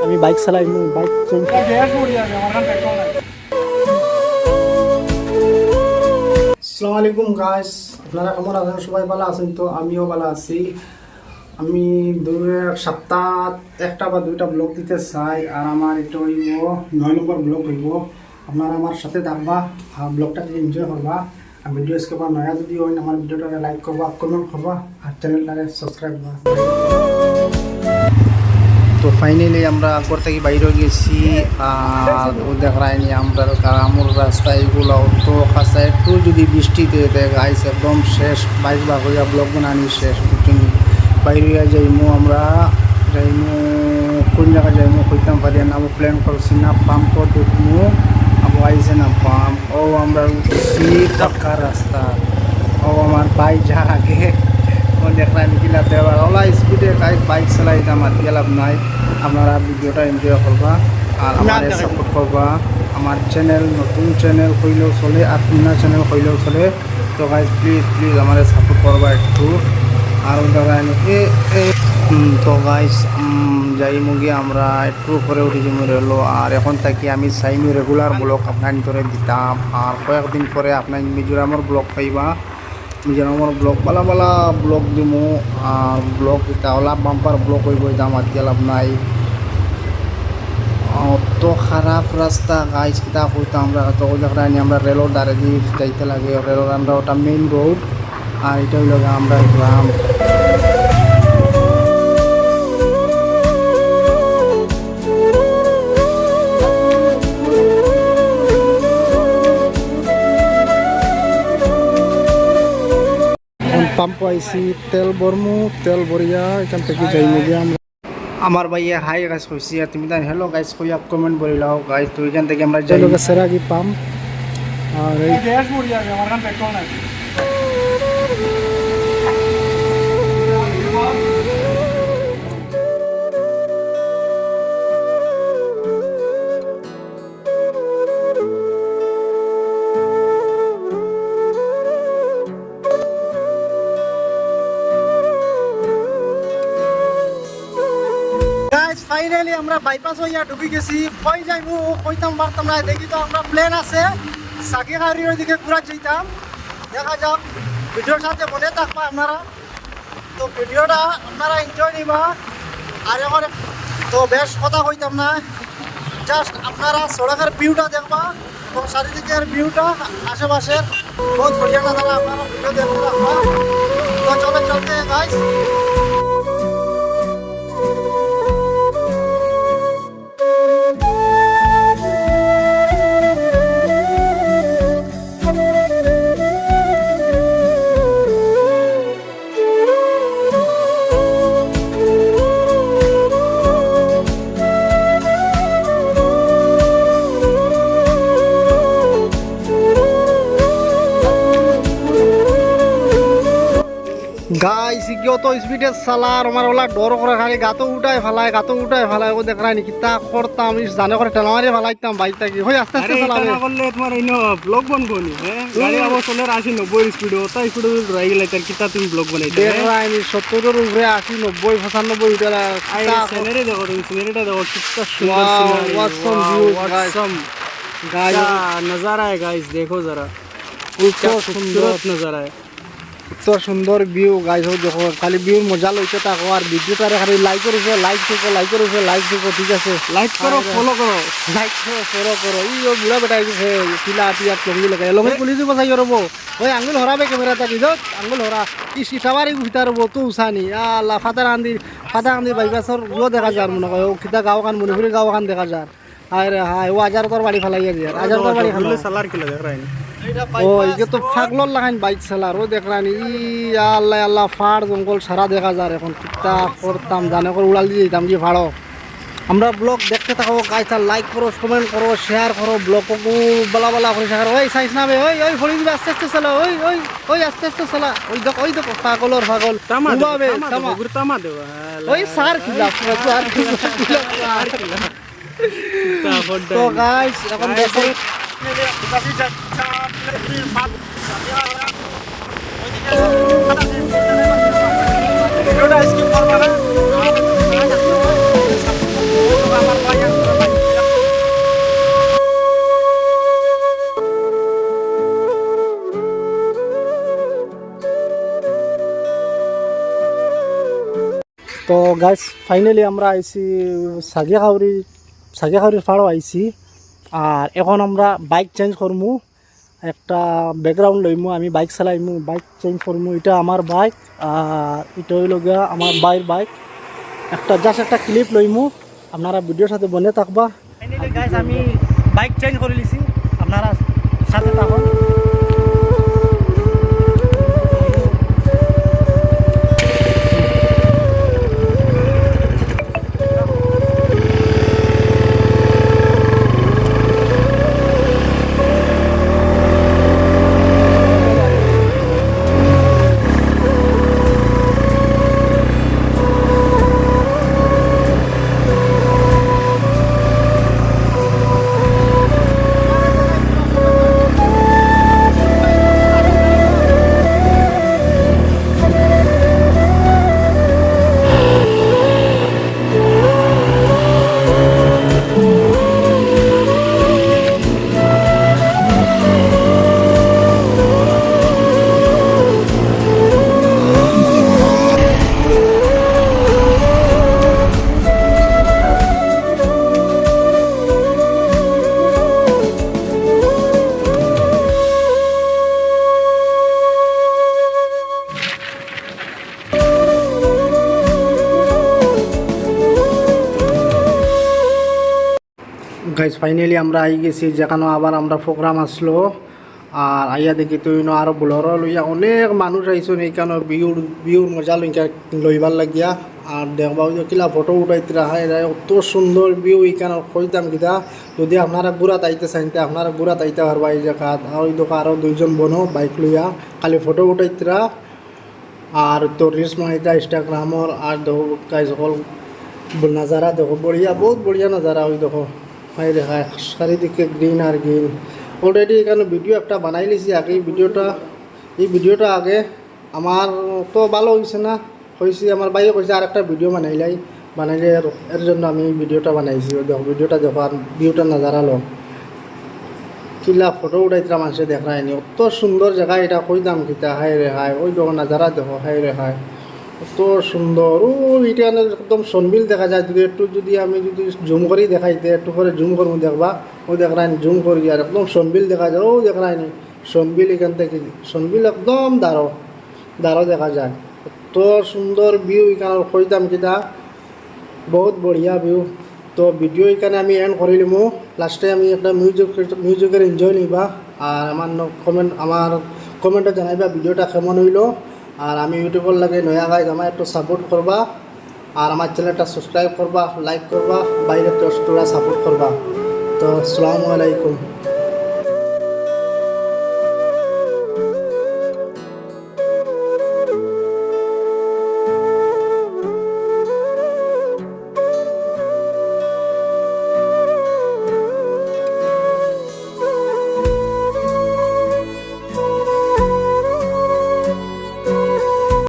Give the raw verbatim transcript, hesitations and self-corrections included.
আমি বাইক চালাই, আমি বাইক চলছে। আসসালামু আলাইকুম গাইস, আপনারা কেমন আছেন? সবাই ভালো আছেন তো? আমিও ভালো আছি। আমি দু এক সপ্তাহ একটা বা দুইটা ব্লগ দিতে চাই, আর আমার এটা হইব নয় নম্বর ব্লগ হইব। আপনারা আমার সাথে থাকবা, আর ব্লগটা যদি এনজয় করবা, আর ভিডিও আজকে বা নয়া যদি হয়, আমার ভিডিওটা লাইক করবা, কমেন্ট করবা, আর চ্যানেলটারে সাবস্ক্রাইব করবা। তো ফাইনালি আমরা ঘর থেকে বাইরে গেছি। আর ও দেখরায়নি আমরা কামরুর রাস্তা এগুলা অত খাসা, একটু যদি বৃষ্টি দিয়ে দেয় গাইস, একদম শেষ, বাইক বার হইয়া ব্লগ বানানি শেষ, বুঝছেন? বাইরে হইয়া যাইমু আমরা, যাইমু কোন জায়গা যাইমু কইতাম পারি না, আমি প্ল্যান করছি না, পাম্প দেখমু, আবু আইছে না পাম্প। ও আমরা উঠছি পাক্কা রাস্তা। ও আমার ভাই যা আগে, ও দেখলাম কিলা দেওয়া, ওলা স্পিডে গাইস বাইক চালাইতাম, আর গেলাম নাই। আপনারা ভিডিওটা এনজয় করবা, আর আমারে সাপোর্ট করবা। আমার চ্যানেল, নতুন চ্যানেল কইলেও চলে, আর পুরনা চ্যানেল কইলেও চলে। তো গাইস, প্লিজ প্লিজ আমারে সাপোর্ট করবা একটু। আর ওই দাদা এনে, এ, এ, হুম, তো গাইস, যাই মুগি আমরা একটু উপরে উঠি যাইমু রেলো। আর এখন থাকি আমি চাইমু রেগুলার ব্লগ আপনার ভিতরে দিতাম। আর কয়েকদিন পরে আপনার মিজোরামর ব্লগ পাইবা। মিজোরামর ব্লগ, বালা বালা ব্লগ দিমু। আর ব্লগ দিতা ওলা বাম্পার ব্লগ হইব, এটা আমার গেলাম নাই। অত খারাপ রাস্তা গাইস, কিতা কইতাম আমরা, তো ওই জায়গায় আমরা রেলর ধারে দিয়ে যাইতে লাগে, রেলর আমরা ওটা মেইন রোড। আর এটা হইল গিয়ে আমরা গ্রাম। এখন পাম্প আইছি, তেল ভরমু, তেল ভরিয়া এখান থেকে যাইমু গিয়া আমরা। আমার ভাইয়ে হাই গাছ কইছি, আর তুমি তাই হ্যালো গাইস কইয়া কমেন্ট বলি লাও গাইস। তো এখান থেকে আমরা যাই। লোকে সেরা কি পাম্প। আর এই গ্যাস মরি যাবে, আমার কাছে পেট্রোল নাই। গাইস, ফাইনালি আমরা বাইপাস হইয়া ঢুকি গেছি। কই যাইমু কইতাম পারতাম না। দেখি তো আমরা প্ল্যান আছে সাকিহারির ওইদিকে ঘুরার যাইতাম। দেখা যাক, ভিডিওর সাথে বনে থাকবা আপনারা। তো ভিডিওটা আপনারা এনজয় নিবা। আর এখন তো বেশ কথা কইতাম না, জাস্ট আপনারা সড়কের ভিউটা দেখবা এবং চারিদিকের ভিউটা আশেপাশের বহুত বড়িয়া নাজারা আপনারা ভিডিও দেখতে থাকবা। তো চলো চলতে গাইস। গাইস, ইগিয়ে তো স্পিডে চালার, আমার ওলা ডর করে, খালি গাতো উঠায় ফালায়, গাতো উঠায় ফালায়। ও দেখরায়নি কিতা করতাম, ইস, জানে করে ঠেলা মারি ফালাইতাম বাইক থাকি। হই, আস্তে আস্তে আরে, চালাবে। ইতা না করলে তোমার অইন্য ব্লগ বনবো নি, হ্যাঁ? গাড়ি আবার চলের আশি নব্বই স্পিডে, অত স্পিডে যদি ডরাই গেলে, তার কিতা তুমি ব্লগ বানাইতে, হ্যাঁ? দেখরায়নি, সত্তরের উপরে আশি, নব্বই, পঁচানব্বই উঠে না। আরে, কিতা সিনারি দেখো তুমি, সিনারিটা দেখো, কিতা সুন্দর wow, scenery. Awesome wow, views, guys. Awesome. Guys, क्या नज़ारा है, गाइस, देखो ज़रा। क्या खूबसूरत नज़ारा है। এত সুন্দর ভিউ গাইস, ও দেখো, খালি ভিউর মজা লইতে থাকো, আর ভিডিওটারে খালি লাইকের উপরে লাইক টিপো, লাইকের উপরে লাইক টিপো, ঠিক আছে? লাইক করো, আরে, ফলো করো। লাইক করো, ফলো করো। ই ও বুড়া বেটা, এই যে, কিলা আটি আর লঙ্গি লাগাই, লঙ্গি এ- পুলিশ দিব চাই করবো। ওই আঙ্গুল হরাবে ক্যামেরা থাকি, যত আঙ্গুল হরা। ই সিটাবারি ভিতর বতু উসানি। আল্লাহ, ফাদার আন্দি, ফাদার আন্দি বাইপাসর ও দেখা যার মনে হয়, ও কিতা গাঁও খান, মণিপুরি গাঁও খান দেখা যার। হায় রে হায়, ও আজার তোর বাড়ি ফালাইয়া দিয়ার, আজার তোর বাড়ি ফালাই। সালার কিলা দেখরায়নি। ও, ইগে তো পাগলর লাখান বাইক চালার, ও দেখরায়নি। ই আল্লাহ, আল্লাহ, ফাড় জঙ্গল সারা দেখা যার এখন। কিতা করতাম, জানে করে উড়াল দিয়ে দিতাম কি ফাড়ো। আমরা ব্লগ দেখতে থাকো, গাইস, আর লাইক করো, কমেন্ট করো, শেয়ার করো, ব্লগ বালা বালা করে শেয়ার। ওই চাইস না বে, ওই, ওই, ফড়ি দিবে, আস্তে আস্তে চালা, ওই, ওই, ওই, আস্তে আস্তে চালা। ওই দেখ, ওই দেখ, পাগলর পাগল। থামা দেবো, উবাবে, থামা থামা। দেবো, গুরু থামা দেবো। ওই সার কি লাভ, সার কি লাভ, সার কি লাভ। তো গাইস, এখন দেখো। ভিডিওটা স্কিপ করবে না। তো গাইস, ফাইনালি আমরা আইছি সাগিয়া খাউরি, সাগিয়া খাউরির ফাড়ো আইছি। আর এখন আমরা বাইক চেঞ্জ করমু, একটা ব্যাকগ্রাউন্ড লইমু, আমি বাইক চালাইমু, বাইক চেঞ্জ করমু। এটা আমার বাইক, আর এটা হইল গিয়া আমার ভাইর বাইক। একটা জাস্ট একটা ক্লিপ লইমু, আপনারা ভিডিওর সাথে বনে থাকবা। ফাইনালি গাইস, আমি বাইক চেঞ্জ করে লিছি, আপনারা সাথে থাকুন। গাইস, ফাইনালি আমরা আই গেছি যেখানো আবার আমরা প্রোগ্রাম আসলো। আর আইয়া দেখি তো ইনো আরো বুলেরো লইয়া অনেক মানুষ আইছইন এইখানো ভিউর, ভিউর মজা লইয়া, লইবার লাগিয়া। আর দেখবা ওই যে কিলা ফটো উঠাইতরা, হায় রে, অত সুন্দর ভিউ এইখানো, কইতাম কিতা। যদি আপনারা ঘুরাত আইতে চাইন, তে আপনারা ঘুরাত আইতে পারবা এই জাগাত। আর ওই দেখো আরো দুইজন বনো বাইক লইয়া খালি ফটো উঠাইতরা। আর তো রিলস বানাইতা ইনস্টাগ্রামর। আর দেখো গাইস, সকল নাজারা দেখো, বড়িয়া, বহুত বড়িয়া নাজারা। ওই দেখো, হায় রে হায়, চারিদিকে গ্রিন আর গ্রিন। অলরেডি এখানো ভিডিও একটা বানাই লিছি আগে, এই ভিডিওটা, এই ভিডিওটা আগে আমার তো ভালো হইছে না, হইছে আমার ভাইয়ে কইছে আর একটা ভিডিও বানাইলাই, বানাইলে এর, এর জন্য আমি এই ভিডিওটা বানাইছি। ওই দেখো, ভিডিওটা দেখো আর ভিউটা নাজারা লো। কিলা ফটো উঠাইতরা মানষে দেখরায়নি, অত সুন্দর জাগা এটা, কইতাম কিতা, হায় রে হায়। ওই দেখো নাজারা দেখো, হায় রে হায়, অত সুন্দর। ও, এটা একদম সনবিল দেখা যায়। যদি একটু, যদি আমি যদি জুম করি দেখাইতে, একটু করে জুম করমু দেখবা, ও দেখরায়নি, জুম করি আর একদম সনবিল দেখা যায়। ও দেখরায়নি সনবিল, এখান থেকে সনবিল একদম দারো দারো দেখা যায়। অত সুন্দর ভিউ এখানো, কইতাম কিতা, বহুত বড়িয়া ভিউ। তো ভিডিও এখানো আমি এন্ড করিলিমু। লাস্টে আমি একটা মিউজিক, মিউজিকের এনজয় নিবা। আর আমার কমেন্ট, আমার কমেন্টে জানাইবা ভিডিওটা কেমন হইলো। আর আমি ইউটিউবর লাগি নয়া গাইস, আমার একটু সাপোর্ট করবা। আর আমার চ্যানেলটা সাবস্ক্রাইব করবা, লাইক করবা, বাইরে তো তোরা সাপোর্ট করবা। তো আসসালামু আলাইকুম।